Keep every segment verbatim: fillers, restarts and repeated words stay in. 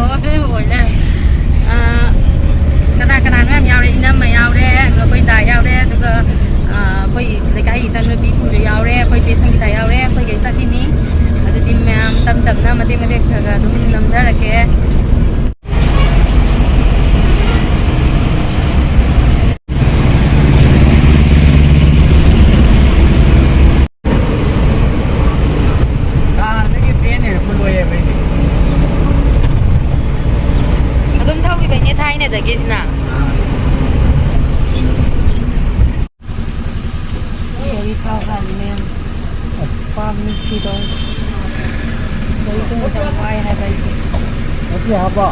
ꯑꯣꯏ ꯂꯩꯔꯝꯃꯦ꯫ ꯑꯥ, ꯀꯅꯥ ꯀꯅꯥꯅꯣ ꯌꯥꯝ ꯌꯥꯎꯔꯦ, ꯏꯅꯝꯃ ꯌꯥꯎꯔꯦ, ꯑꯩꯈꯣꯏ ꯗꯥ ꯌꯥꯎꯔꯦ, ꯑꯗꯨꯒ, ꯑꯥ, ꯑꯩꯈꯣꯏ ꯂꯩꯀꯥꯏꯒꯤ ꯏꯆꯟꯅꯨꯄꯤꯁꯤꯡꯁꯨ ꯌꯥꯎꯔꯦ, ꯑꯩꯈꯣꯏ ꯆꯦ ꯁꯪꯒꯤꯇꯥ ꯌꯥꯎꯔꯦ, ꯑꯩꯈꯣꯏꯈꯩ ꯆꯠꯂꯤꯅꯤ꯫ ꯑꯗꯨꯗꯤ ꯃꯌꯥꯝ ꯇꯞ ꯇꯞꯅ ꯃꯇꯦꯛ ꯃꯇꯦꯛ ꯈꯔ ꯈꯔ ꯑꯗꯨꯝ ꯅꯝꯖꯔꯛꯀꯦ꯫ ꯀꯥꯔꯗꯒꯤ ꯄꯦꯟ ꯍꯦꯟꯅ ꯐꯨꯜ ꯑꯣꯏꯌꯦꯕ ꯑꯩꯗꯤ꯫ ꯑꯗꯨꯝ ꯊꯧꯈꯤꯕꯩꯅꯦ ꯊꯥꯏꯅꯗꯒꯤꯁꯤꯅ꯫ ꯒꯥꯔꯤ ꯊꯥꯎ ꯍꯥꯜꯂꯤ ꯃꯌꯥꯝ꯫ ꯄꯥꯝꯃꯤ ꯁꯤꯗꯧ꯫ ꯒꯥꯔꯤ ꯇꯣꯡꯕꯁꯦ ꯌꯥꯝ ꯋꯥꯏ ꯍꯥꯏꯕ ꯑꯩꯗꯤ꯫ ꯉꯁꯤ ꯍꯥꯞꯄꯣ?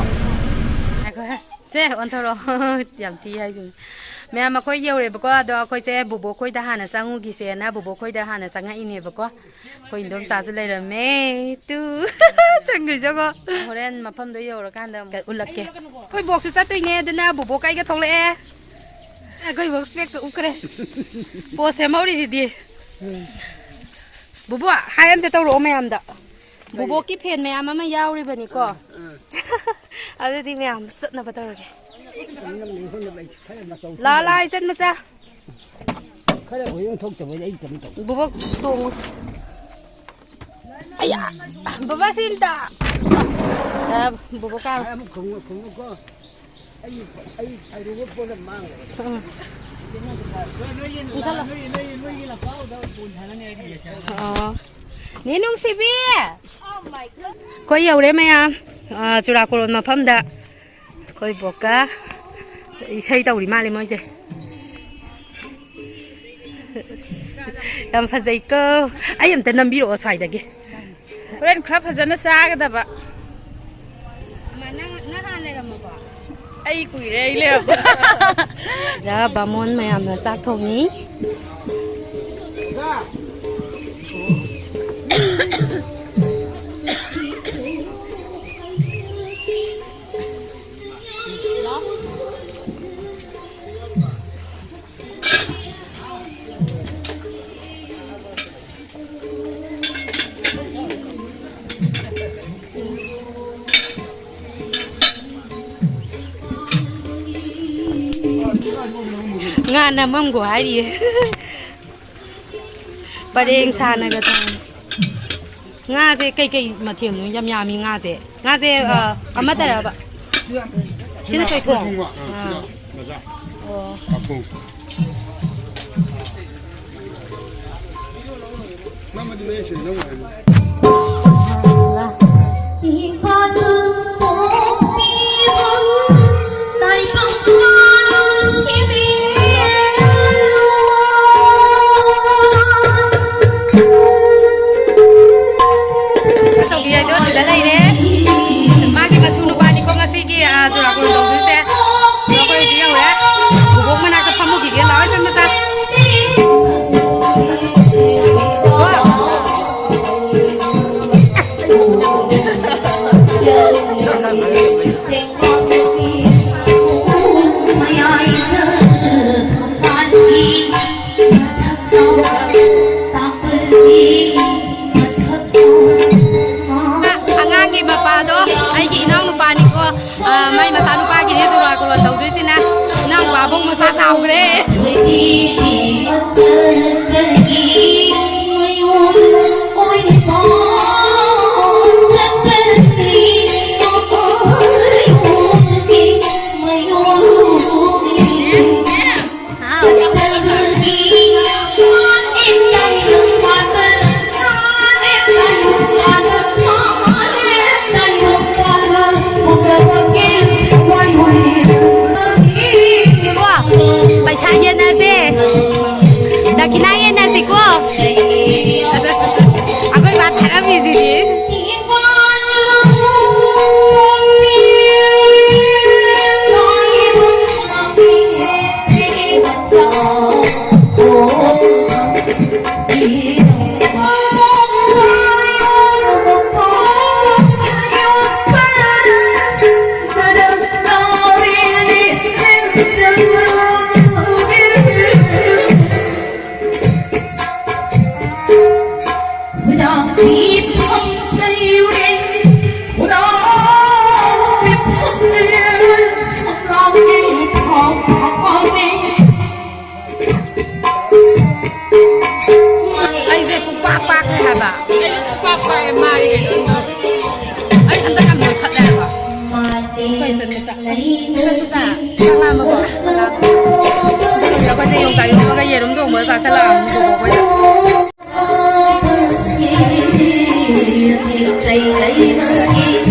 ꯉꯥꯏꯈꯣꯍꯦ꯫ ꯁꯦ, ꯑꯣꯟꯊꯣꯔꯛꯑꯣ꯫ ꯌꯥꯝ ꯊꯤ ꯍꯥꯏꯁꯤꯅꯤ꯫ ꯃꯌꯥꯝ, ꯑꯩꯈꯣꯏ ꯌꯧꯔꯦꯕꯀꯣ꯫ ꯑꯗꯣ ꯑꯩꯈꯣꯏꯁꯦ ꯕꯨꯕꯣꯛ ꯈꯣꯏꯗ ꯍꯥꯟꯅ ꯆꯪꯉꯨꯈꯤꯁꯦꯅ ꯕꯨꯕꯣꯛ ꯈꯣꯏꯗ ꯍꯥꯟꯅ ꯆꯪꯉꯛꯏꯅꯦꯕꯀꯣ꯫ ꯑꯩꯈꯣꯏ ꯏꯟꯗꯣꯝꯆꯥꯁꯨ ꯂꯩꯔꯝꯃꯦ꯫ ꯇꯨ꯫ ꯆꯪꯈ꯭ꯔꯤꯁꯦꯀꯣ꯫ ꯍꯣꯔꯦꯟ ꯃꯐꯝꯗꯣ ꯌꯧꯔꯀꯥꯟꯗ ꯑꯃꯨꯛ ꯎꯠꯂꯛꯀꯦ꯫ ꯑꯩꯈꯣꯏ ꯕꯣꯛꯁꯨ ꯆꯠꯇꯣꯏꯅꯦ, ꯑꯗꯨꯅ ꯕꯨꯕꯣꯛ ꯀꯩꯒ ꯊꯣꯛꯂꯛꯑꯦ꯫ ꯑꯩꯈꯣꯏ ꯕꯣꯛꯁ ꯕꯦꯒꯇ ꯎꯞꯈ꯭ꯔꯦ꯫ ꯄꯣꯁ ꯁꯦꯝꯍꯧꯔꯤꯁꯤꯗꯤ꯫ ꯕꯨꯕꯣꯛ, ꯍꯥꯏ ꯑꯝꯇ ꯇꯧꯔꯛꯑꯣ ꯃꯌꯥꯝꯗ꯫ ꯕꯨꯕꯣꯛꯀꯤ ꯐꯦꯟ ꯃꯌꯥꯝ ꯑꯃ ꯌꯥꯎꯔꯤꯕꯅꯤꯀꯣ꯫ ꯑꯗꯨꯗꯤ ꯃꯌꯥꯝ ꯆꯠꯅꯕ ꯇꯧꯔꯒꯦ꯫ ꯂꯥ, ꯂꯥ, ꯏꯆꯟ ꯃꯆꯥ꯫ ꯈꯔ ꯍꯣꯏ ꯑꯣꯟꯊꯣꯛꯇꯕꯩ ꯑꯩ ꯀꯩꯅꯣ ꯇꯧ꯫ ꯕꯣꯕꯣꯛ ꯇꯣꯡꯉꯨ꯫ ꯑꯌꯥ! ꯕꯕꯥ ꯁꯤ ꯑꯝꯇ꯫ ꯑ, ꯕꯣꯕꯣꯛ ꯀꯥ꯫ ꯑꯩ ꯑꯃꯨꯛ ꯈꯨꯝꯃꯨ, ꯈꯨꯝꯃꯨꯀꯣ꯫ ꯑꯩ, ꯑꯩ ꯊꯥꯏꯔꯨꯕ ꯄꯣꯠ ꯑꯃ ꯃꯥꯡꯈ꯭ꯔꯦ꯫ ꯎꯝ꯫ ꯏꯟꯈꯠꯂꯣ꯫ ꯅꯣꯏ, ꯅꯣꯏ, ꯅꯣꯏ, ꯅꯣꯏꯒꯤ ꯂꯝꯄꯥꯛꯗ ꯕꯣꯜ ꯁꯥꯟꯅꯅꯤ ꯍꯥꯏꯔꯤꯌꯦ, ꯁꯥꯟꯅ꯫ ꯑꯣ꯫ ꯅꯦ ꯅꯨꯡꯁꯤꯕꯤ! ꯑꯩꯈꯣꯏ ꯌꯧꯔꯦ ꯃꯌꯥꯝ꯫ ꯑ, ꯆꯨꯔꯥꯀꯣꯔꯣꯟ ꯃꯐꯝꯗ꯫ ꯑꯩꯈꯣꯏ ꯕꯣꯛꯀ ꯏꯁꯩ ꯇꯧꯔꯤ ꯃꯥꯜꯂꯦ ꯃꯣꯏꯁꯦ꯫ ꯌꯥꯝ ꯐꯖꯩꯀꯣ꯫ ꯑꯩ ꯑꯝꯇ ꯅꯝꯕꯤꯔꯛꯑꯣ ꯁ꯭ꯋꯥꯏꯗꯒꯤ꯫ ꯍꯣꯔꯦꯟ ꯈꯔ ꯐꯖꯅ ꯆꯥꯒꯗꯕ꯫ ꯑꯩ ꯀꯨꯏꯔꯦ ꯑꯩ ꯂꯩꯔꯛꯄ꯫ ꯁꯤꯗ ꯕꯥꯃꯣꯟ ꯃꯌꯥꯝꯅ ꯆꯥꯛ ꯊꯣꯡꯉꯤ꯫ ꯉꯥ ꯅꯝꯃꯝꯒꯣ ꯍꯥꯏꯔꯤꯌꯦ꯫ ꯄꯔꯦꯡ ꯁꯥꯅꯒ ꯊꯝꯃꯤ꯫ ꯉꯥꯁꯦ ꯀꯩꯀꯩ ꯃꯊꯦꯜꯅꯣ ꯌꯥꯝ ꯌꯥꯝꯃꯤ ꯉꯥꯁꯦ꯫ ꯉꯥꯁꯦ, ꯑ, ꯑꯃꯠꯇꯔꯕ? ꯁꯤꯅ ꯊꯣꯏꯊꯣꯡ? ꯊꯣꯏꯊꯣꯡ, ꯑꯥ, ꯁꯤꯅ ꯑꯥ꯫ ꯃꯆꯥ꯫ ꯑꯣ꯫ ꯀꯥꯡꯄꯣꯡ꯫ ꯑꯆꯧꯕꯤ ꯍꯥꯏꯗꯣ ꯑꯗꯨꯗ ꯂꯩꯔꯦ꯫ ꯃꯥꯒꯤ ꯃꯁꯨ ꯅꯨꯄꯥꯅꯤꯀꯣ ꯉꯁꯤꯒꯤ, ꯑ, ꯆꯨꯔꯥꯀꯣꯔꯣꯟ ꯇꯧꯗꯣꯏꯁꯦ꯫ ꯑꯩꯈꯣꯏꯗꯤ ꯌꯧꯔꯦ꯫ ꯕꯣꯕꯣꯛ ꯃꯅꯥꯛꯇ ꯐꯝꯃꯨꯈꯤꯒꯦ꯫ ꯂꯥꯛꯑꯣ, ꯏꯆꯟ ꯃꯆꯥ꯫ ꯑꯉꯥꯡꯒꯤ ꯃꯄꯥꯗꯣ ꯑꯩꯒꯤ ꯏꯅꯥꯎ ꯅꯨꯄꯥꯅꯤꯀꯣ꯫ ꯑ, ꯃꯥꯏ ꯃꯆꯥꯅꯨꯄꯥꯒꯤꯅꯦ ꯆꯨꯔꯥꯀꯣꯔꯣꯟ ꯇꯧꯗꯣꯏꯁꯤꯅ꯫ ꯏꯅꯥꯎ ꯅꯨꯄꯥꯕꯨꯡ ꯃꯁꯥ ꯆꯥꯎꯈ꯭ꯔꯦ꯫ ꯄꯩꯁꯥ ꯌꯦꯟꯅꯁꯦ꯫ ꯑꯩꯈꯣꯏꯁꯦ ꯌꯣꯡꯆꯥꯛ ꯏꯔꯣꯟꯕꯒ ꯌꯦꯔꯨꯝ ꯊꯣꯡꯕꯒ ꯆꯥꯁꯤꯜꯂꯛꯑꯕꯅꯤ ꯕꯣꯕꯣꯛ ꯈꯣꯏꯗ꯫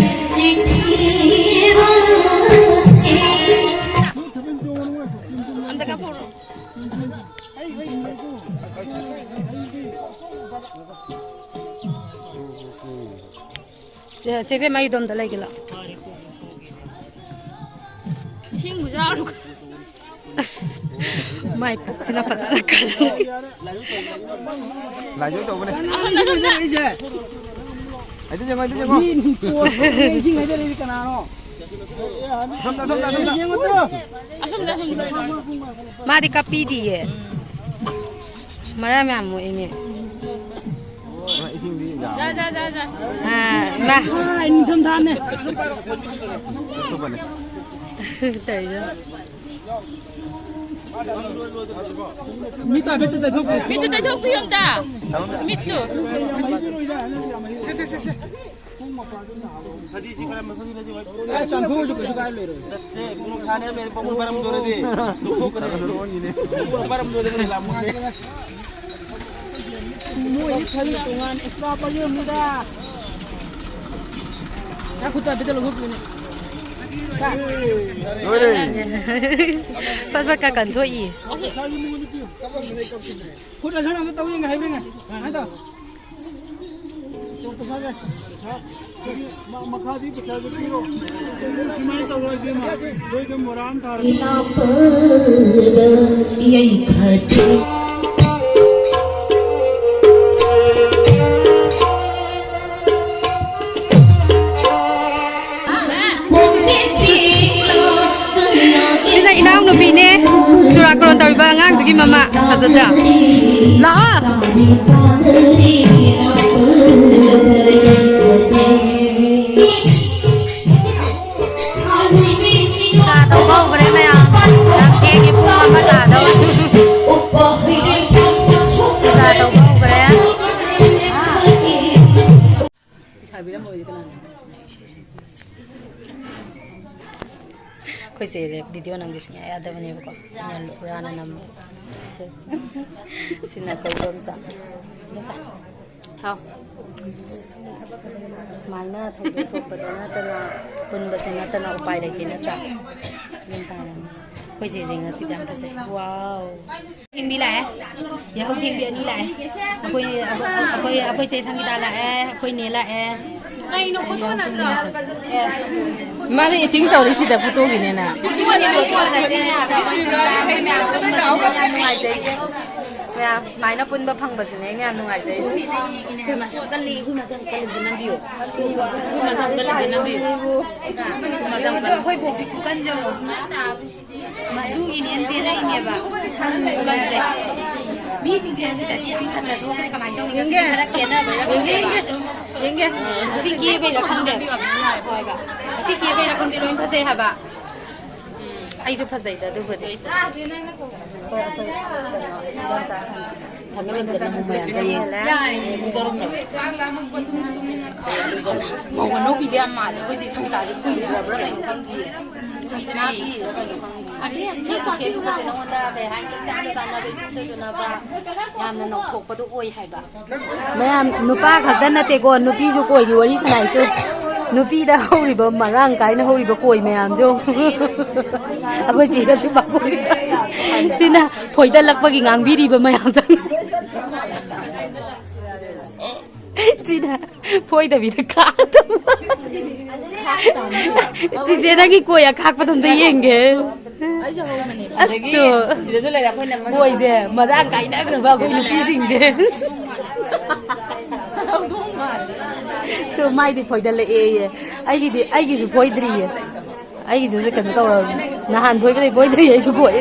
ꯑꯝꯇ ꯀꯥꯞꯍꯧꯔꯣ꯫ ꯆꯦ, ꯆꯦ ꯕꯦꯝꯃ, ꯑꯩ ꯑꯗꯣꯝꯗ ꯂꯩꯒꯦ ꯂꯥꯎ꯫ ꯏꯁꯤꯡꯕꯨ ꯆꯥꯔꯨ꯫ ꯑꯁ, ꯃꯥꯏ ꯄꯨꯛꯁꯤꯅ ꯐꯖꯅ ꯀꯜꯂꯦ꯫ ꯂꯥꯏꯖꯧ ꯇꯧꯕꯅꯦ꯫ ꯑꯁꯣꯝꯗ, ꯑꯁꯣꯝꯗ꯫ ꯑꯩꯗꯤ ꯌꯦꯡꯉꯣ, ꯑꯩꯗꯤ ꯌꯦꯡꯉꯣ꯫ ꯃꯤ ꯄꯣꯠ ꯏꯁꯤꯡ ꯍꯩꯗꯔꯛꯏꯁꯦ ꯀꯅꯥꯅꯣ? ꯑꯁꯣꯝꯗ, ꯑꯁꯣꯝꯗ, ꯑꯁꯣꯝꯗ꯫ ꯌꯦꯡꯉꯣ ꯇꯨ꯫ ꯑꯁꯣꯝꯗ, ꯑꯁꯣꯝꯗ꯫ ꯃꯥꯗꯤ ꯀꯞꯄꯤꯗꯤꯌꯦ꯫ ꯃꯔꯝ ꯌꯥꯝ ꯃꯣꯛꯏꯅꯦ꯫ ꯏꯁꯤꯡꯗꯤ ꯌꯥꯝ ꯖꯥ, ꯖꯥ, ꯖꯥ, ꯖꯥ꯫ ꯑꯥ, ꯏꯃꯥ꯫ ꯑꯥ, ꯅꯤꯡꯊꯝ ꯊꯥꯅꯦ꯫ ꯇꯧꯔꯤꯗꯣ꯫ ꯃꯤꯠꯇꯣ ꯍꯥꯏꯐꯦꯠ ꯇꯩꯊꯣꯛꯄꯤꯌꯨ꯫ ꯃꯤꯠꯇꯨ ꯇꯩꯊꯣꯛꯄꯤꯌꯨ ꯑꯝꯇ꯫ ꯃꯤꯠꯇꯨ꯫ ꯁꯦ, ꯁꯦ, ꯁꯦ, ꯁꯦ꯫ ꯑꯦ, ꯆꯥꯝꯊꯣꯛꯑꯁꯨ ꯀꯩꯁꯨ ꯀꯥꯏꯕ ꯂꯩꯔꯣꯏ꯫ ꯅꯠꯇꯦ, ꯃꯣꯔꯣꯛ ꯁꯥꯅꯤ ꯍꯥꯏꯕ ꯂꯩꯔꯗꯤ ꯄꯥꯕꯨꯡ ꯄꯥꯏꯔꯝꯗꯣꯔꯗꯤ꯫ ꯂꯧꯊꯣꯛꯈ꯭ꯔꯦ꯫ ꯄꯥꯕꯨꯡ ꯄꯥꯏꯔꯝꯗꯣꯔꯗꯤ ꯂꯥꯝꯃꯣꯏ꯫ ꯃꯣꯏꯗꯤ ꯊꯕꯤ ꯇꯣꯉꯥꯟ extra ꯄꯥꯏꯖꯔꯝꯅꯤꯗ꯫ ꯅꯪ ꯈꯨꯠꯇ ꯍꯥꯏꯐꯦꯠꯇ ꯂꯧꯊꯣꯛꯄꯤꯌꯨꯅꯦ꯫ ꯂꯣꯏꯔꯦ꯫ ꯐꯠ ꯐꯠ ꯀꯥ ꯀꯟꯊꯣꯛꯏ꯫ ꯈꯨꯠ ꯑꯁꯣꯟ ꯑꯝꯇ ꯇꯧ ꯌꯦꯡꯒꯦ, ꯍꯥꯏꯕ꯭ꯔꯤꯡ꯫ ꯁꯨꯃꯥꯏꯅ ꯇꯧ꯫ ꯃꯈꯥꯗꯤ ꯄꯩꯁꯥꯁꯦ ꯄꯤꯔꯣ꯫ ꯁꯨꯃꯥꯏꯅ ꯇꯧꯔꯣ, ꯏꯕꯦꯝꯃ꯫ ꯅꯣꯏꯗ ꯃꯣꯔꯥ ꯑꯃ ꯊꯥꯔꯣ꯫ ꯁꯤꯅ ꯏꯅꯥꯎꯅꯨꯄꯤꯅꯦ, ꯆꯨꯔꯥꯀꯣꯔꯣꯟ ꯇꯧꯔꯤꯕ ꯑꯉꯥꯡꯗꯨꯒꯤ ꯃꯃꯥ꯫ ꯐꯖꯗ꯭ꯔꯥ? ꯂꯥꯛꯑꯣ꯫ ꯆꯥ ꯇꯧꯕ ꯍꯧꯈ꯭ꯔꯦ ꯃꯌꯥꯝ꯫ ꯌꯥꯝ ꯊꯦꯡꯉꯦ, ꯄꯨꯡ ꯑꯃ ꯇꯥꯗꯧꯔꯦ꯫ ꯆꯥ ꯇꯧꯕ ꯍꯧꯈ꯭ꯔꯦ꯫ ꯂꯩꯁꯥꯕꯤꯔꯝꯕ ꯑꯣꯏꯗꯤ ꯀꯅꯥꯅꯣ? ꯑꯩꯈꯣꯏ ꯆꯦꯁꯦ ꯚꯤꯗꯤꯑꯣ ꯅꯝꯒꯦ ꯁꯨꯡꯌꯥ ꯌꯥꯗꯕꯅꯦꯕꯀꯣ꯫ ꯑꯩꯅ ꯂꯨꯔꯥꯅ ꯅꯝꯃꯦ꯫ ꯁꯤꯅ ꯑꯩꯈꯣꯏ ꯏꯗꯣꯝꯆꯥ꯫ ꯏꯗꯣꯝꯆꯥ꯫ ꯍꯥꯎ꯫ ꯁꯨꯃꯥꯏꯅ ꯊꯧꯗꯣꯛ ꯊꯣꯛꯄꯗ ꯅꯠꯇꯅ, ꯄꯨꯟꯕꯁꯦ ꯅꯠꯇꯅ ꯎꯄꯥꯏ ꯂꯩꯇꯦ ꯅꯠꯇ꯭ꯔꯥ? ꯒ꯭ꯌꯥꯟ ꯇꯥꯔꯕ? ꯑꯩꯈꯣꯏ ꯆꯦꯁꯦ ꯉꯁꯤꯗꯤ ꯌꯥꯝ ꯐꯖꯩ꯫ ꯋꯥꯎ꯫ ꯍꯤꯡꯕꯤ ꯂꯥꯛꯑꯦ꯫ ꯌꯥꯍꯧ ꯊꯦꯡꯕꯤ ꯑꯅꯤ ꯂꯥꯛꯑꯦ꯫ ꯑꯩꯈꯣꯏ, ꯑꯩꯈꯣꯏ, ꯑꯩꯈꯣꯏ ꯆꯦ ꯁꯪꯒꯤꯇꯥ ꯂꯥꯛꯑꯦ, ꯑꯩꯈꯣꯏ ꯅꯦ ꯂꯥꯛꯑꯦ꯫ ꯀꯩꯅꯣ ꯐꯣꯇꯣ ꯅꯠꯇ꯭ꯔꯣ? ꯃꯥꯅ ꯑꯦꯛꯇꯤꯡ ꯇꯧꯔꯤꯁꯤꯗ ꯐꯣꯇꯣꯒꯤꯅꯦꯅ꯫ ꯐꯣꯇꯣ ꯅꯠꯇꯦ, ꯐꯣꯇꯣ ꯅꯠꯇꯦ꯫ ꯃꯌꯥꯝ ꯄꯨꯟꯕꯁꯤꯅꯦ ꯌꯥꯝ ꯅꯨꯡꯉꯥꯏꯖꯩꯁꯦ꯫ ꯃꯌꯥꯝ ꯁꯨꯃꯥꯏꯅ ꯄꯨꯟꯕ ꯐꯪꯕꯁꯤꯅꯦ ꯑꯩꯅ ꯌꯥꯝ ꯅꯨꯡꯉꯥꯏꯖꯩꯁꯦ꯫ ꯑꯩꯈꯣꯏ ꯃꯆꯥ ꯆꯠꯂꯤ, ꯑꯩꯈꯣꯏ ꯃꯆꯥ ꯀꯜꯂꯤꯗ ꯅꯝꯕꯤꯌꯨ꯫ ꯑꯩꯈꯣꯏ ꯃꯆꯥ ꯀꯜꯂꯤꯗ ꯅꯝꯕꯤꯌꯨ꯫ ꯑꯩꯈꯣꯏ ꯃꯆꯥ ꯀꯜꯂꯤ꯫ ꯑꯩꯈꯣꯏ ꯕꯣꯛꯁꯤ ꯈꯨꯀꯟꯁꯦ ꯌꯦꯡꯉꯣ꯫ ꯃꯆꯨꯒꯤꯅꯦꯅ ꯆꯦꯜꯂꯛꯏꯅꯦꯕ꯫ ꯈꯪꯗ꯭ꯔꯦ꯫ ꯃꯤꯁꯤꯡꯁꯦ ꯁꯤꯗꯗꯤ ꯌꯥꯝ ꯐꯖ ꯊꯣꯛꯈ꯭ꯔꯦ꯫ ꯀꯃꯥꯏꯅ ꯇꯧꯅꯤ? ꯉꯁꯤ ꯌꯦꯡꯒꯦ꯫ ꯈꯔ ꯀꯦꯅꯕꯩꯔ ꯌꯦꯡꯒꯦ, ꯈꯪꯗꯦꯕ꯫ ꯌꯦꯡꯒꯦ, ꯌꯦꯡꯒꯦ꯫ ꯉꯁꯤ ꯀꯦꯕꯩꯔ ꯈꯪꯗꯦꯕ꯫ ꯍꯣꯏꯕ꯫ ꯉꯁꯤ ꯀꯦꯕꯩꯔ ꯈꯪꯗꯦ, ꯂꯣꯏ ꯐꯖꯩ ꯍꯥꯏꯕ꯫ ꯑꯩꯁꯨ ꯐꯖꯩꯗ ꯑꯗꯨꯕꯨꯗꯤ꯫ ꯊꯥꯡꯒꯠꯂꯣꯟꯗꯅ ꯑꯃꯨꯛ ꯃꯌꯥꯝ ꯆꯪꯉꯦ꯫ ꯃꯧ ꯑꯅꯧꯕꯤꯒ ꯌꯥꯝ ꯃꯥꯜꯂꯦ꯫ ꯑꯩꯈꯣꯏ ꯆꯦ ꯁꯪꯒꯤꯇꯥꯁꯦ ꯀꯨꯏꯔꯕ꯭ꯔꯥ ꯀꯩꯅꯣ ꯈꯪꯗꯦ꯫ ꯁꯪꯒꯤꯇꯥ ꯄꯤꯔꯤꯔꯥ ꯀꯩꯅꯣ ꯈꯪꯗꯦ꯫ ꯁꯦꯠꯂꯨ ꯁꯦꯠꯂꯨꯕꯁꯦ ꯅꯉꯣꯟꯗ ꯀꯩ ꯍꯥꯏꯅꯤ? ꯏꯆꯥꯟꯗ ꯆꯥꯟꯅꯕ, ꯏꯆꯨꯗ ꯆꯨꯅꯕ, ꯌꯥꯝꯅ ꯅꯧꯊꯣꯛꯄꯗꯣ ꯑꯣꯏ ꯍꯥꯏꯕ꯫ ꯃꯌꯥꯝ ꯅꯨꯄꯥ ꯈꯛꯇ ꯅꯠꯇꯦꯀꯣ, ꯅꯨꯄꯤꯁꯨ ꯀꯣꯏꯒꯤ ꯋꯥꯔꯤ ꯁꯥꯟꯅꯩꯁꯦ꯫ ꯅꯨꯄꯤꯗ ꯍꯧꯔꯤꯕ ꯃꯔꯥꯡ ꯀꯥꯏꯅ ꯍꯧꯔꯤꯕ ꯀꯣꯏ ꯃꯌꯥꯝꯁꯦ ꯌꯦꯡꯉꯨ꯫ ꯑꯩꯈꯣꯏ ꯆꯦꯒꯁꯨ ꯄꯥꯈꯣꯏ꯫ ꯁꯤꯅ ꯐꯣꯏꯗꯠꯂꯛꯄꯒꯤ ꯉꯥꯡꯕꯤꯔꯤꯕ ꯃꯌꯥꯝꯁꯦ꯫ ꯁꯤꯅ ꯐꯣꯏꯗꯕꯤꯗ ꯈꯥꯛꯇꯕ꯫ ꯆꯤꯆꯦ, ꯅꯪꯒꯤ ꯀꯣꯏ ꯑꯈꯥꯛꯄꯗꯣ ꯑꯝꯇ ꯌꯦꯡꯒꯦ꯫ ꯑꯁ, ꯑꯗꯒꯤ ꯇꯨ꯫ ꯁꯤꯗꯁꯨ ꯂꯩꯔꯦ ꯑꯩꯈꯣꯏꯅ ꯑꯃ꯫ ꯀꯣꯏꯁꯦ ꯃꯔꯥꯡ ꯀꯥꯏꯅꯈ꯭ꯔꯕ ꯑꯩꯈꯣꯏ ꯅꯨꯄꯤꯁꯤꯡꯁꯦ꯫ ꯇꯨ, ꯃꯥꯏꯗꯤ ꯐꯣꯏꯗꯠꯂꯛꯑꯦꯌꯦ꯫ ꯑꯩꯒꯤꯗꯤ, ꯑꯩꯒꯤꯁꯨ ꯐꯣꯏꯗ꯭ꯔꯤꯌꯦ꯫ ꯑꯩꯒꯤꯁꯨ ꯀꯩꯅꯣ ꯇꯧꯔꯕꯅꯦ꯫ ꯅꯍꯥꯟ ꯐꯣꯏꯕꯗꯩ ꯐꯣꯏꯗ꯭ꯔꯤ, ꯑꯩꯁꯨ ꯐꯣꯏ꯫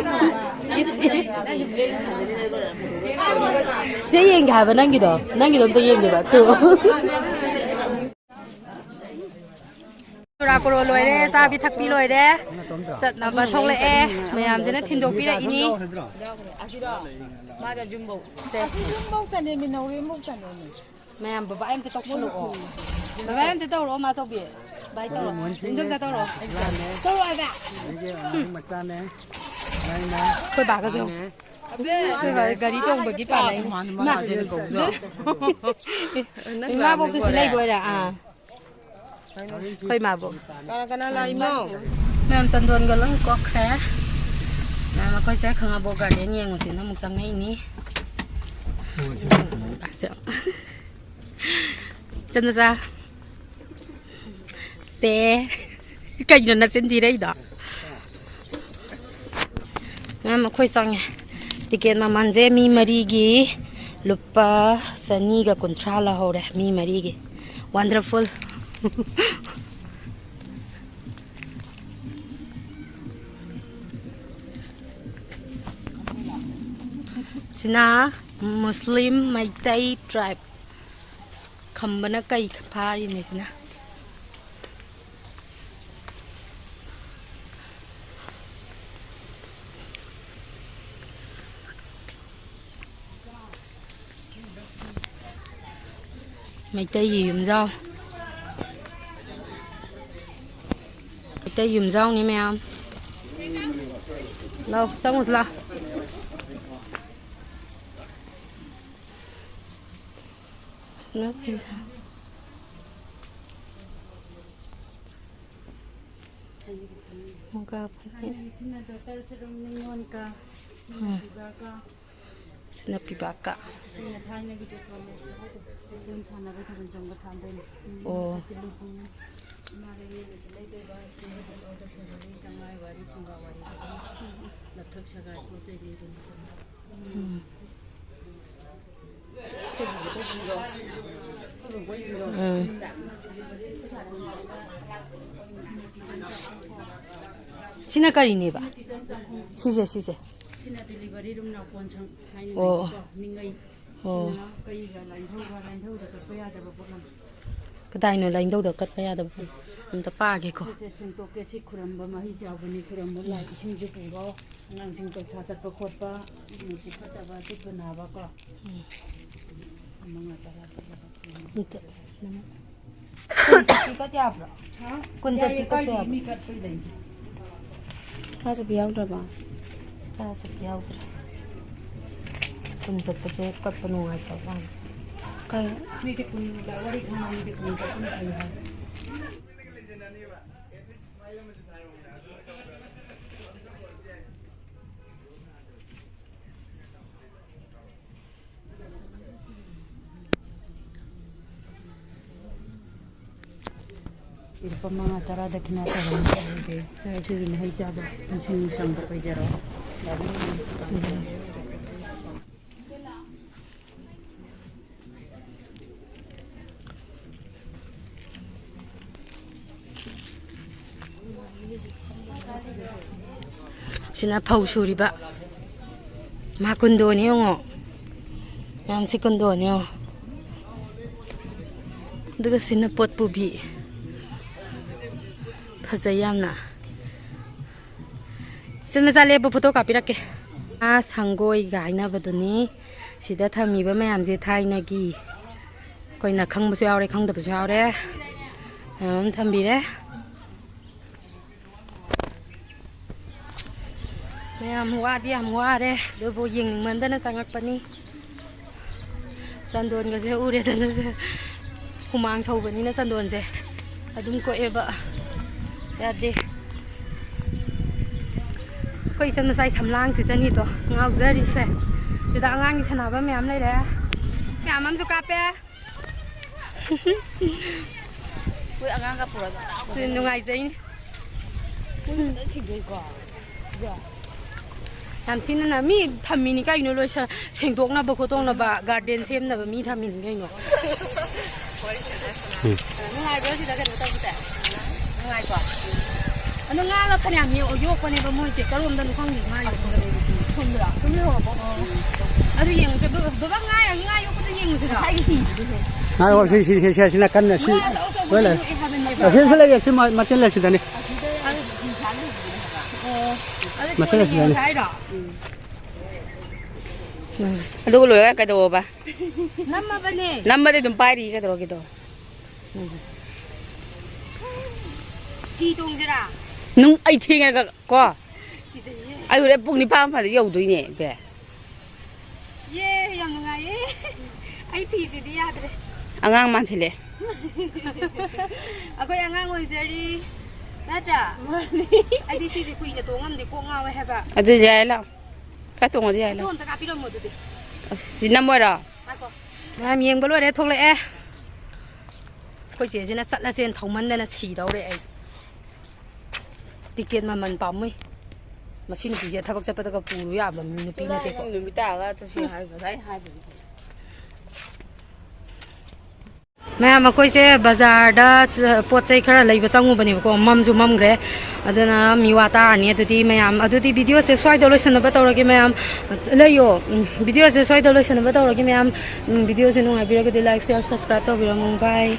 ꯁꯦ ꯌꯦꯡꯒꯦ ꯍꯥꯏꯕ ꯅꯪꯒꯤꯗꯣ꯫ ꯅꯪꯒꯤꯗꯣ ꯑꯝꯇ ꯌꯦꯡꯒꯦꯕ꯫ ꯇꯨ꯫ ꯆꯨꯔꯥꯀꯣꯔꯣ ꯂꯣꯏꯔꯦ, ꯆꯥꯕꯤ ꯊꯛꯄꯤ ꯂꯣꯏꯔꯦ꯫ ꯆꯠꯅꯕ ꯊꯣꯛꯂꯛꯑꯦ꯫ ꯃꯌꯥꯝꯁꯤꯅ ꯊꯤꯟꯗꯣꯛꯄꯤꯔꯛꯏꯅꯤ꯫ ꯃꯥꯒ ꯌꯨꯝꯐꯧ꯫ ꯁꯦ꯫ ꯌꯨꯝꯐꯧꯇꯅꯦꯃꯤ, ꯅꯥꯎꯔꯦꯝꯐꯧꯇꯅꯦꯃꯤ꯫ ꯃꯌꯥꯝ ꯕꯕꯥ ꯑꯝꯇ ꯇꯧꯁꯜꯂꯛꯑꯣ꯫ ꯕꯕꯥ ꯑꯝꯇ ꯇꯧꯔꯛꯑꯣ, ꯃꯥꯆꯧꯕꯤ꯫ ꯚꯥꯏ, ꯇꯧꯔꯣ꯫ ꯏꯟꯗꯣꯝꯆꯥ, ꯇꯧꯔꯣ꯫ ꯇꯧꯔꯣ ꯍꯥꯏꯕ꯫ ꯑꯩꯒꯤ ꯑꯉꯥꯡ ꯃꯆꯥꯅꯦ꯫ ꯅꯪꯅ ꯑꯩꯈꯣꯏ ꯕꯥꯒꯁꯨ ꯌꯦꯡꯉꯨ꯫ ꯑꯩꯈꯣꯏ ꯕꯥ ꯒꯥꯔꯤ ꯇꯣꯡꯕꯒꯤ ꯄꯥꯅꯩ꯫ ꯃꯥ, ꯏꯃꯥꯕꯣꯛꯁꯨ ꯁꯤ ꯂꯩꯕ ꯑꯣꯏꯔꯦ꯫ ꯑꯥ꯫ ꯑꯩꯈꯣꯏ ꯏꯃꯥꯕꯣꯛ꯫ ꯀꯅꯥ ꯀꯅꯥ ꯂꯥꯛꯏꯅꯣ? ꯃꯌꯥꯝ ꯆꯟꯗꯣꯟꯒ ꯂꯣꯏ ꯀꯣꯛꯈ꯭ꯔꯦ꯫ ꯃꯌꯥꯝ ꯑꯩꯈꯣꯏꯁꯦ ꯈꯥꯉꯕꯣꯛ ꯒꯥꯔꯗꯦꯟ ꯌꯦꯡꯉꯨꯁꯦꯅ ꯑꯃꯨꯛ ꯆꯪꯉꯛꯏꯅꯤ꯫ ꯏꯆꯟ ꯃꯆꯥ꯫ ꯁꯦ꯫ ꯀꯩꯅꯣ ꯅꯆꯤꯟ ꯊꯤꯔꯛꯏꯗꯣ? ꯃꯌꯥꯝ ꯑꯩꯈꯣꯏ ꯆꯪꯉꯦ꯫ ꯇꯤꯀꯦꯠ ꯃꯃꯜꯁꯦ ꯃꯤ ꯃꯔꯤꯒꯤ ꯂꯨꯄꯥ ꯆꯅꯤꯒ ꯀꯨꯟꯊ꯭ꯔꯥ ꯂꯧꯍꯧꯔꯦ, ꯃꯤ ꯃꯔꯤꯒꯤ꯫ Wonderful꯫ ꯁꯤꯅ ꯃꯨꯁꯂꯤꯝ ꯃꯩꯇꯩ tribe꯫ ꯈꯝꯕꯅ ꯀꯩ ꯐꯥꯔꯤꯅꯦ ꯁꯤꯅ꯫ ꯃꯩꯇꯩꯒꯤ ꯌꯨꯝꯖꯥꯎ꯫ ꯃꯩꯇꯩ ꯌꯨꯝꯖꯥꯎꯅꯤ ꯃꯌꯥꯝ꯫ ꯂꯥꯎ, ꯆꯪꯉꯨꯁꯤ ꯂꯥꯎ꯫ ꯃꯨꯒꯥ ꯐꯅꯦꯛ꯫ ꯁꯤꯅ daughter ꯁꯤꯔꯨꯝ ꯅꯤꯉꯣꯜ ꯀ, ꯁꯤꯅ ꯎꯝ꯫ ꯄꯤꯕꯥ ꯀ꯫ ꯁꯤꯅ ꯄꯤꯕꯥꯛꯀ꯫ ꯁꯤꯅ ꯊꯥꯏꯅꯒꯤ ꯄꯦꯄꯔ ꯂꯦꯞꯇꯣ꯫ ꯑꯗꯨꯝ ꯁꯥꯟꯅꯕ ꯊꯥꯕꯜ ꯆꯣꯡꯕ ꯊꯥꯟꯗꯣꯏꯅꯤ꯫ ꯑꯣ꯫ ꯁꯤ ꯂꯨꯍꯣꯡ-, ꯏꯃꯥ ꯂꯩꯉꯣꯏꯗꯁꯨ ꯂꯩꯗꯣꯏꯕ, ꯁꯤꯡꯗ ꯑꯣꯔꯗꯔ ꯇꯧꯕꯒꯤ ꯆꯥꯡꯃꯥꯏ ꯋꯥꯔꯤ, ꯐꯨꯡꯒꯥ ꯋꯥꯔꯤ ꯑꯗꯨꯝ ꯂꯛꯊꯛ ꯁꯒꯥꯏ ꯄꯣꯠ ꯆꯩ ꯂꯩꯗꯣꯏꯅꯤ꯫ ꯎꯝ꯫ ꯎꯝ꯫ ꯁꯤꯅ ꯀꯔꯤꯅꯦꯕ? ꯁꯤꯁꯦ, ꯁꯤꯁꯦ꯫ ꯁꯤꯅ delivery room ꯅꯥꯎꯄꯣꯟ ꯁꯪ ꯑꯣ꯫ ꯍꯥꯏꯅꯀꯣ, ꯅꯤꯡꯉꯩ꯫ ꯑꯣ꯫ ꯁꯤꯅ ꯀꯩꯒ ꯂꯥꯏꯙꯧꯒ, ꯂꯥꯏꯙꯧꯗ ꯀꯠꯄ ꯌꯥꯗꯕ ꯄꯣꯠꯂꯝ꯫ ꯀꯗꯥꯏꯅꯣ ꯂꯥꯏꯙꯧꯗ ꯀꯠꯄ ꯌꯥꯗꯕ ꯄꯣꯠ? ꯑꯝꯇ ꯄꯥꯒꯦꯀꯣ꯫ ꯁꯤꯁꯦ ꯁꯦꯡꯇꯣꯛꯀꯦ, ꯁꯤ ꯈꯨꯔꯝꯕ ꯃꯍꯩ ꯆꯥꯎꯕꯅꯤ, ꯈꯨꯔꯝꯕ ꯂꯥꯏ ꯏꯁꯤꯡꯁꯨ ꯄꯨꯔꯣ, ꯑꯉꯥꯡꯁꯤꯡ ꯄꯩꯈꯥ ꯆꯠꯄ ꯈꯣꯠꯄ, ꯅꯨꯡꯁꯤꯠ ꯐꯠꯇꯕ, ꯆꯤꯛꯄ ꯅꯥꯕ ꯀꯣ꯫ ꯎꯝ꯫ ꯃꯉꯥ ꯇꯔꯥ ꯄꯤꯔꯒ꯫ ꯑꯝꯇ, ꯃꯉꯥ꯫ ꯀꯨꯟ ꯆꯠꯄꯤ ꯀꯠ ꯌꯥꯕ꯭ꯔꯣ? ꯀꯨꯟ ꯆꯠꯄꯤ ꯀꯠ ꯌꯥꯕ꯭ꯔꯣ? ꯃꯤ ꯀꯠꯄꯩ ꯂꯩ꯫ ꯇꯔꯥ ꯆꯠꯄꯤ ꯌꯥꯎꯗ꯭ꯔꯕ? ꯇꯔꯥ ꯆꯠꯄꯤ ꯌꯥꯎꯗ꯭ꯔꯦ꯫ ꯀꯨꯟ ꯆꯠꯄꯁꯦ ꯀꯠꯄ ꯅꯨꯡꯉꯥꯏꯇꯕ ꯋꯥꯅꯤ꯫ ꯀꯩ? ꯃꯤꯗꯤ ꯀꯨꯟ ꯋꯥꯔꯤ ꯈꯪꯅ ꯃꯤꯗꯤ ꯀꯨꯟ ꯆꯠꯄꯅ ꯐꯩ ꯍꯥꯏ꯫ ꯂꯨꯄꯥ ꯃꯉꯥ ꯇꯔꯥ ꯗꯈꯤꯅꯥ ꯇꯧꯔꯝꯃꯤ꯫ ꯁꯤꯗꯨꯅ ꯍꯩ ꯆꯥꯕ ꯅꯤꯡꯁꯤꯡ ꯅꯨꯡꯁꯤꯡꯕ ꯑꯣꯏꯖꯔꯣ꯫ ꯁꯤꯅ ꯐꯧ ꯁꯨꯔꯤꯕ꯫ ꯃꯥ ꯀꯨꯟꯗꯣꯅꯤ ꯌꯦꯡꯉꯣ꯫ ꯃꯌꯥꯝꯁꯤ ꯀꯨꯟꯗꯣꯅꯤ ꯌꯦꯡꯉꯣ꯫ ꯑꯗꯨꯒ ꯁꯤꯅ ꯄꯣꯠ ꯄꯨꯕꯤ꯫ ꯐꯖꯩ ꯌꯥꯝꯅ꯫ ꯏꯆꯟ ꯃꯆꯥ ꯂꯦꯞꯄꯨ, ꯐꯣꯇꯣ ꯀꯥꯞꯄꯤꯔꯛꯀꯦ꯫ ꯑꯥ, ꯁꯪꯒꯣꯏꯒ ꯍꯥꯏꯅꯕꯗꯨꯅꯤ꯫ ꯁꯤꯗ ꯊꯝꯃꯤꯕ ꯃꯌꯥꯝꯁꯦ ꯊꯥꯏꯅꯒꯤ ꯑꯩꯈꯣꯏꯅ ꯈꯪꯕꯁꯨ ꯌꯥꯎꯔꯦ, ꯈꯪꯗꯕꯁꯨ ꯌꯥꯎꯔꯦ꯫ ꯃꯌꯥꯝ ꯑꯃ ꯊꯝꯕꯤꯔꯦ꯫ ꯃꯌꯥꯝ ꯋꯥꯗꯤ ꯌꯥꯝ ꯋꯥꯔꯦ, ꯑꯗꯨꯕꯨ ꯌꯦꯡꯅꯤꯡꯃꯟꯗꯅ ꯆꯪꯉꯛꯄꯅꯤ꯫ ꯆꯟꯗꯣꯟꯒꯁꯦ ꯎꯔꯦꯗꯅꯁꯦ, ꯍꯨꯃꯥꯡ ꯁꯧꯕꯅꯤꯅ ꯆꯟꯗꯣꯟꯁꯦ ꯑꯗꯨꯝ ꯀꯣꯛꯑꯦꯕ, ꯌꯥꯗꯦ꯫ ꯑꯩꯈꯣꯏ ꯏꯆꯟ ꯃꯆꯥꯒꯤ ꯁꯝꯂꯥꯡꯁꯤꯗꯅꯤꯗꯣ ꯉꯥꯎꯖꯔꯤꯁꯦ꯫ ꯁꯤꯗ ꯑꯉꯥꯡꯒꯤ ꯁꯥꯟꯅꯕ ꯃꯌꯥꯝ ꯂꯩꯔꯦ, ꯃꯌꯥꯝ ꯑꯃꯁꯨ ꯀꯥꯞꯄꯦ꯫ ꯑꯩꯈꯣꯏ ꯑꯉꯥꯡꯒ ꯄꯨꯔꯒ ꯁꯤ ꯅꯨꯡꯉꯥꯏꯖꯩꯅꯦ꯫ ꯃꯣꯏ ꯐꯖꯅ ꯁꯦꯡꯗꯣꯛꯏꯀꯣ꯫ ꯌꯥꯝ ꯊꯤꯅ ꯅꯥꯟ-, ꯃꯤ ꯊꯝꯃꯤꯅꯤ ꯀꯩꯅꯣ, ꯂꯣꯏ ꯁ-, ꯁꯦꯡꯗꯣꯛꯅꯕ ꯈꯣꯠꯇꯣꯛꯅꯕ, ꯒꯥꯔꯗꯦꯟ ꯁꯦꯝꯅꯕ ꯃꯤ ꯊꯝꯃꯤꯅꯤ ꯀꯩꯅꯣ꯫ ꯎꯝ꯫ ꯅꯨꯡꯉꯥꯏꯕ꯭ꯔꯣ ꯁꯤꯗ ꯀꯩꯅꯣ ꯇꯧꯕꯁꯦ? ꯅꯨꯡꯉꯥꯏꯀꯣ? ꯑꯗꯣ ꯉꯥꯒ ꯐꯅꯌꯥꯝ ꯌꯣꯛ-, ꯌꯣꯛꯄꯅꯦꯕ ꯃꯣꯏꯁꯦ꯫ ꯀꯔꯣꯝꯗꯅꯣ ꯈꯪꯗꯦ ꯉꯥ ꯌꯣꯛꯄꯗꯣ꯫ ꯁꯣꯝꯗꯔꯣ? ꯁꯣꯝ ꯂꯩꯍꯧꯔꯕꯣ? ꯑꯣ꯫ ꯑꯗꯨ ꯌꯦꯡꯉꯨꯁꯦ꯫ ꯕꯕꯥ, ꯕꯕꯥ, ꯉꯥ, ꯉꯥ ꯌꯣꯛꯄꯗꯣ ꯌꯦꯡꯉꯨꯁꯤꯔꯣ? ꯉꯁꯥꯏꯒꯤ ꯍꯤꯗꯨꯗ ꯍꯦꯛ꯫ ꯉꯥꯏꯈꯣ, ꯁꯤ, ꯁꯤ, ꯁꯤ, ꯁꯤ, ꯑꯁꯤ ꯅꯥꯀꯟꯗ, ꯁꯤ, ꯉꯥ ꯑꯆꯧ ꯑꯆꯧꯕꯗꯤ ꯂꯣꯏ ꯂꯩꯔꯦ꯫ ꯌꯣꯛꯑꯦ ꯍꯥꯏꯕꯅꯦꯕ꯫ ꯑꯁꯤꯗꯁꯨ ꯂꯩꯌꯦ, ꯁꯤ ꯃ-, ꯃꯆꯤꯟ ꯑꯁꯤꯗꯅꯤ꯫ ꯑꯁꯤꯗ ꯐꯤ ꯁꯥ ꯂꯩꯕꯗꯨꯅꯦ ꯍꯥꯏꯕ꯫ ꯑꯣ꯫ ꯑꯗꯨ ꯃꯆꯤꯟ ꯀꯣꯟꯅ ꯑꯁꯤꯗꯅꯤ꯫ ꯌꯦꯡꯉꯨꯁꯦ ꯍꯥꯏꯔꯣ? ꯎꯝ꯫ ꯑꯗꯨꯒ ꯂꯣꯏꯔꯒ ꯀꯩꯗꯧꯕ? ꯅꯝꯃꯕꯅꯦ꯫ ꯅꯝꯕꯗꯤ ꯑꯗꯨꯝ ꯄꯥꯏꯔꯤ ꯀꯩꯗꯧꯔꯒꯦꯗꯣ? ꯎꯝ꯫ ꯍꯤ ꯇꯣꯡꯁꯤꯔꯥ? ꯅꯨꯡ ꯑꯩ ꯊꯦꯡꯉꯒ ꯀꯣ꯫ ꯀꯤꯖꯩꯌꯦ꯫ ꯑꯩ ꯍꯣꯔꯦꯟ ꯄꯨꯡ ꯅꯤꯄꯥꯟ ꯃꯈꯥꯏꯗ ꯌꯧꯗꯣꯏꯅꯦ ꯕꯦ꯫ ꯌꯦ, ꯌꯥꯝ ꯅꯨꯡꯉꯥꯏꯌꯦ꯫ ꯑꯩ ꯐꯤꯁꯤꯗꯤ ꯌꯥꯗ꯭ꯔꯦ꯫ ꯑꯉꯥꯡ ꯃꯥꯟꯁꯤꯜꯂꯦ꯫ ꯑꯩꯈꯣꯏ ꯑꯉꯥꯡ ꯑꯣꯏꯖꯔꯤ꯫ ꯅꯠꯇ꯭ꯔꯥ? ꯃꯥꯅꯤ꯫ ꯑꯩꯗꯤ ꯁꯤꯁꯦ ꯀꯨꯏꯅ ꯇꯣꯡꯉꯝꯗꯦ, ꯀꯣꯛ ꯉꯥꯎꯋꯦ ꯍꯥꯏꯕ꯫ ꯑꯗꯨꯗꯤ ꯌꯥꯏ, ꯂꯥꯛꯑꯣ꯫ ꯈꯔ ꯇꯣꯡꯉꯗꯤ ꯌꯥꯏ, ꯐꯣꯇꯣ ꯂꯥꯛꯑꯣ꯫ ꯑꯝꯇ ꯀꯥꯞꯄꯤꯔꯝꯃꯣ ꯑꯗꯨꯗꯤ꯫ ꯑꯁ, ꯁꯤ ꯅꯝꯃꯣꯏꯔꯣ? ꯉꯥꯏꯈꯣ꯫ ꯃꯌꯥꯝ ꯌꯦꯡꯕ ꯂꯣꯏꯔꯦ, ꯊꯣꯛꯂꯛꯑꯦ꯫ ꯑꯩꯈꯣꯏ ꯆꯦꯁꯤꯅ ꯆꯠꯂꯁꯦꯅ ꯊꯧꯃꯟꯗꯅ ꯁꯤꯗꯧꯔꯦ ꯑꯩ꯫ ꯇꯤꯀꯦꯠ ꯃꯃꯜ ꯄꯥꯝꯃꯨꯏ꯫ ꯃꯁꯤ ꯅꯨꯄꯤꯁꯦ ꯊꯕꯛ ꯆꯠꯄꯗꯒ ꯄꯨꯔꯨ ꯌꯥꯕ ꯅꯨꯄꯤ ꯅꯠꯇꯦꯀꯣ꯫ ꯅꯨꯃꯤꯠ ꯇꯥꯔꯒ ꯆꯠꯁꯤ ꯍꯥꯏꯕ, ꯉꯁꯥꯏ ꯍꯥꯏꯕꯅꯤ꯫ ꯃꯌꯥꯝ, ꯑꯩꯈꯣꯏꯁꯦ ꯕꯖꯥꯔꯗ ꯆ-, ꯄꯣꯠ ꯆꯩ ꯈꯔ ꯂꯩꯕ ꯆꯪꯉꯨꯕꯅꯦꯕꯀꯣ, ꯃꯝꯁꯨ ꯃꯝꯈ꯭ꯔꯦ, ꯑꯗꯨꯅ ꯃꯤꯋꯥ ꯇꯥꯔꯅꯤ꯫ ꯑꯗꯨꯗꯤ ꯃꯌꯥꯝ, ꯑꯗꯨꯗꯤ ꯚꯤꯗꯤꯑꯣꯁꯦ ꯁ꯭ꯋꯥꯏꯗ ꯂꯣꯏꯁꯤꯟꯅꯕ ꯇꯧꯔꯒꯦ ꯃꯌꯥꯝ꯫ ꯂꯩꯌꯣ꯫ ꯎꯝ, ꯚꯤꯗꯤꯑꯣꯁꯦ ꯁ꯭ꯋꯥꯏꯗ ꯂꯣꯏꯁꯤꯟꯅꯕ ꯇꯧꯔꯒꯦ ꯃꯌꯥꯝ꯫ ꯎꯝ, ꯚꯤꯗꯤꯑꯣꯁꯦ ꯅꯨꯡꯉꯥꯏꯕꯤꯔꯒꯗꯤ like, share, subscribe ꯇꯧꯕꯤꯔꯝꯃꯨ꯫ Bye꯫